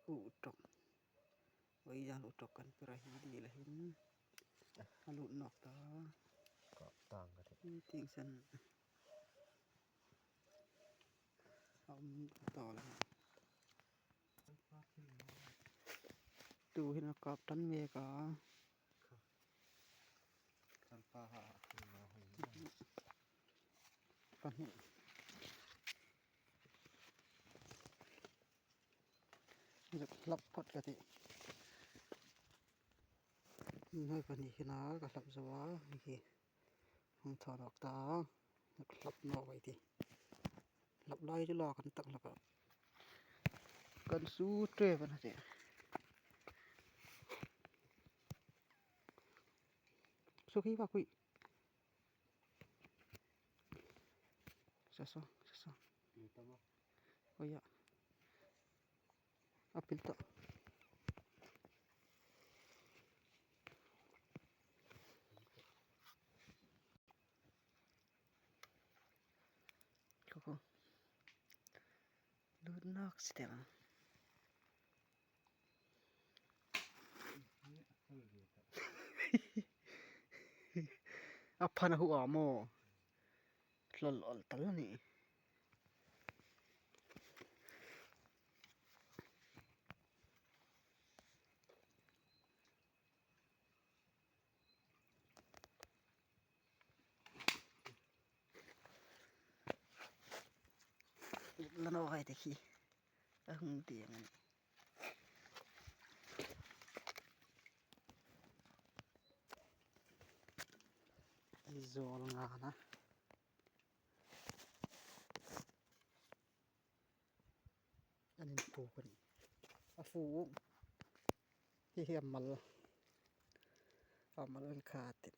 ອື ອຸຕົກ ໄວ້ຢ່າງອຸຕົກກັນ ປະຮີດີລະເຫັນ ອາ ລຸດນອກຕາ ກໍຕ່າງກັນ ຕິງສັນ ເອົາຕໍ່ລະ ຕູເຫັນກັບຕັນເມກາ ຄັນປາຫາຂຶ້ນມາຫຸງ ປາຫຸງ ຢາກຫຼັບພອດກະຕິ ເຮີຍ ປານນີ້ຂະໜາດກະຫຼັບສະບາຍ ນີ້ ຫ້ອງຖອນອອກຕາ ຫຼັບນອກໄວ້ຕິ ຫຼັບໄດ້ຈຸລອກັນຕັ້ງຫຼັບ ກັນສູ້ເຕປະນະເຕ ສຸຂີວ່າຄຸຍ ຊະຊະ ຊະຊະ ໂອຍ ອາປິນຕະ ໂອ້ໂຫ ລຸດນອກສະເຕມ ອາພານະຫູອາໂມ ຫຼອນໆ ຕະລະນີ້ ລະນອກໃຫ້ແຕ່ຂີ້ ອະຫຶງຕຽງອັນນີ້ ອີໂຊລະງານະ. ອັນນີ້ປູກອັນນີ້ ອາຟູ ເຮຍ ອາມັນ ອາມັນຄາຕິດ